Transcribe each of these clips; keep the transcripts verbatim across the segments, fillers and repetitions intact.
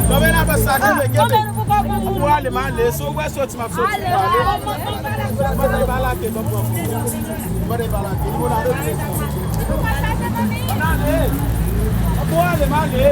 Kanpe la, bòs la, kanpe, kanpe. Ou ale, m ale. Si w wè soti, m ap soti. M ale. Mande pa lage, ban m pran pou ou. Mande pa lage. Li bon la, rete. Ann ale. Ann ale, m ale.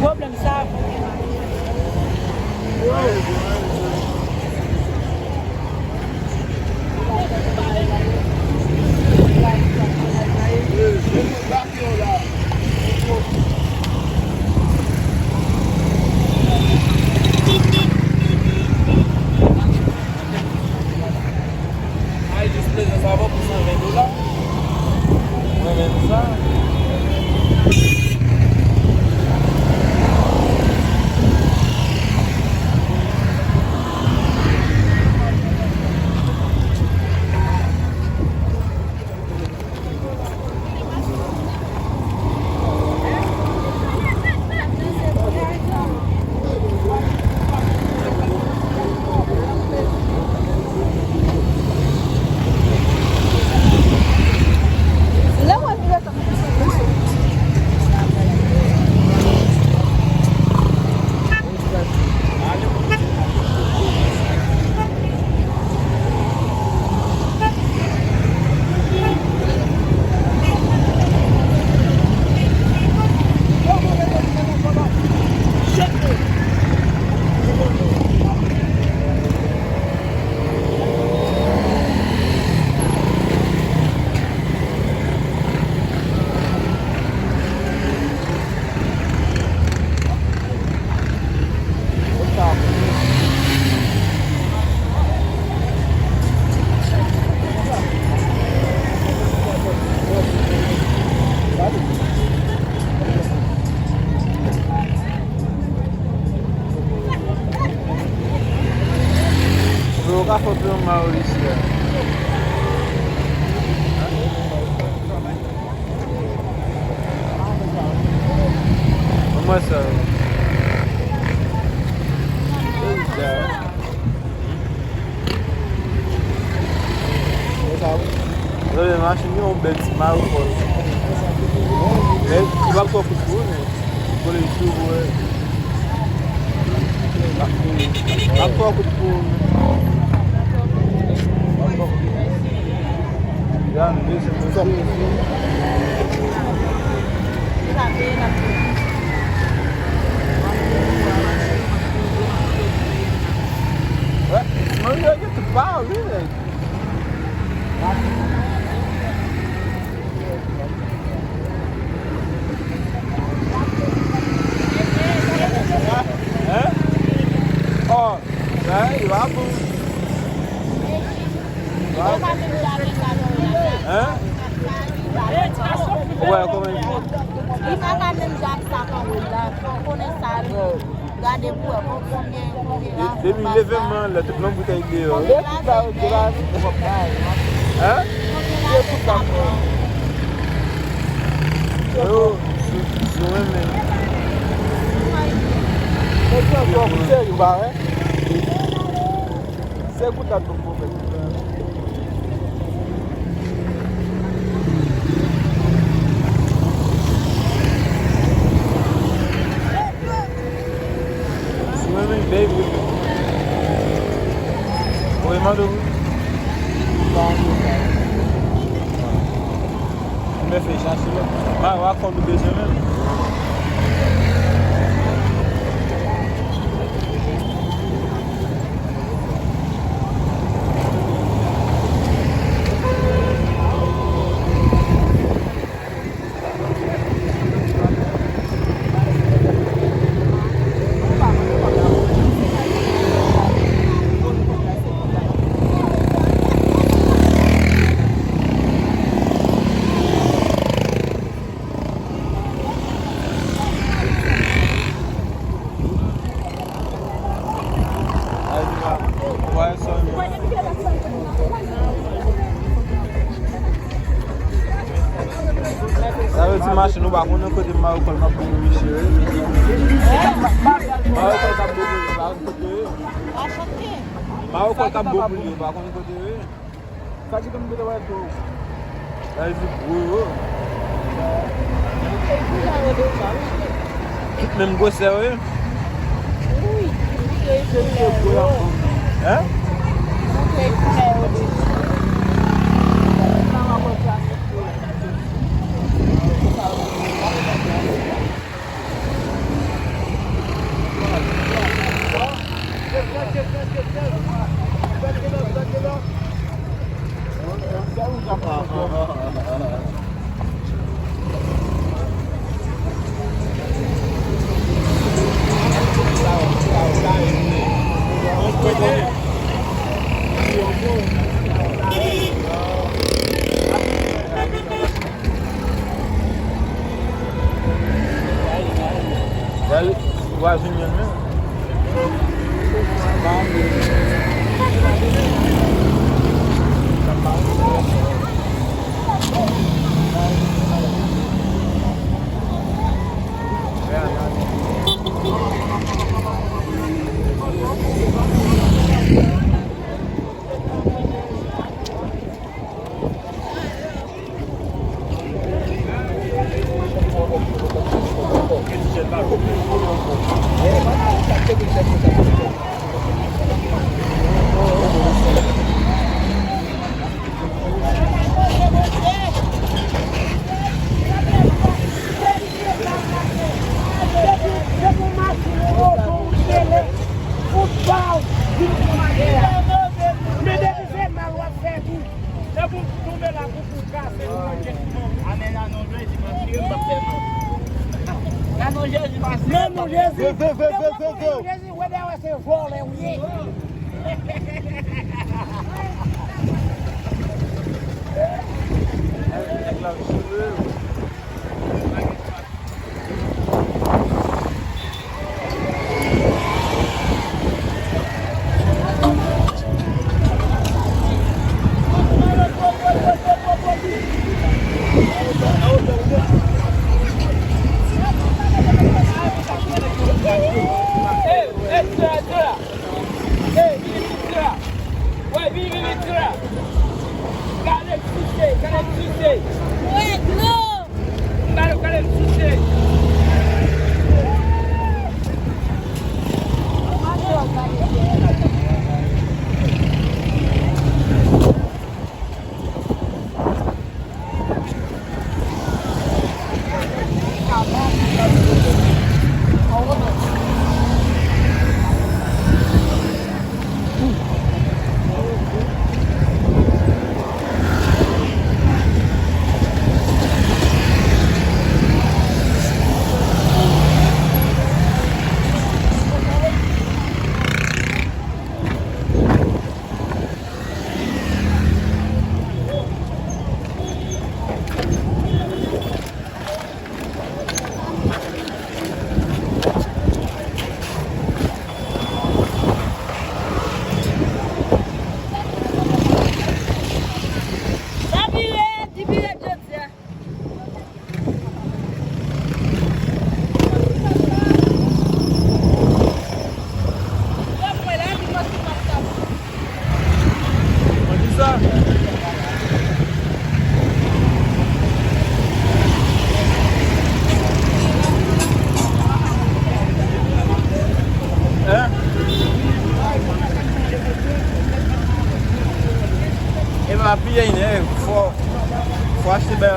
Pwoblèm sa a pou gen mari. Ay, jis prezans avan pou san ven dola. Mwen menm sa. Mwen sa. Machin gen yon bèl ti marikòl. Men li pa twò kout pou ou, men. Kole sou ou, wè. Ap fè kout pou ou. Ya, nou bezwen pou sa. Wè, mwen yo gen tout pa wi, nèg. Hein? Oh, ben, il va bon. Hein? Ouais, comment il dit? Li pa ka menm jan ak sa konn wè la, fò w konnen sa. Gade pou wè konbyen, konbyen la. Depi leve men an lè, tout lòt boutèy deyò. Hein? Yo, si, si w renmen. Mwen di ankò pou serye, ou pa wè? Se kout la tou pwofèt. Si w renmen bèy, wi. Ou renmen dou? Mwen fè chache lòt. Mwen, w a konn ou bezwen menm. Sa vle di machin ou pa konnen kote marikòl k ap boule misye ye. Marikòl k ap boule misye pa konnen kote ye. Marikòl k ap boule misye pa konnen kote ye. Sa ki tonbe devan tou? Sa vle di gwo yo. Tout menm gwosè yo ye? Wi. Hein? Gade vwazin mwen menm. Men depi se mal w ap fè tou. Se pou tonbe la pou, pou kase, pou manje. Amèn, nan non Jezi, m asire m p ap fè mal. Nan non Jezi, m asire m p ap fè mal. Nan non Jezi, Jezi, wè dèyè se vòlè ou ye. Nèg la vire.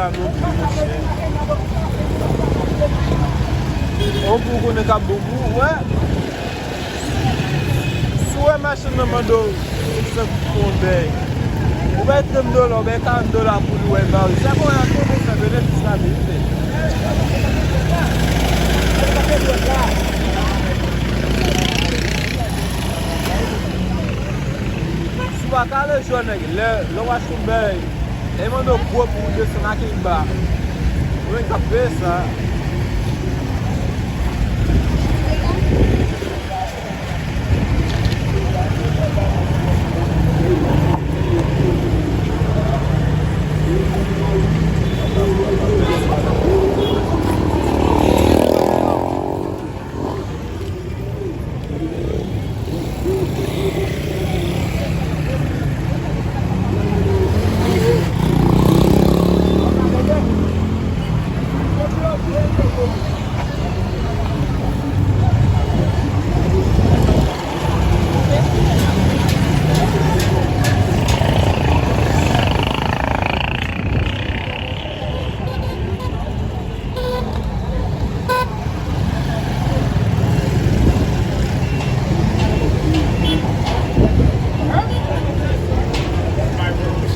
Yon pou konnen k ap bon pou ou, wè. Si w wè machann nan mande w senk san goud pou yon bèy, ou bay trant dola, ou bay karant dola pou li wè l ba ou. Se bon, y ap tonbe fè benefis la vin, men. Si w pa ka ale jwenn nèg, lè, lè w achte yon bèy, e mande w gwo pou w desann ak yon ba. Ou menm k ap peye sa.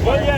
Bon, yè,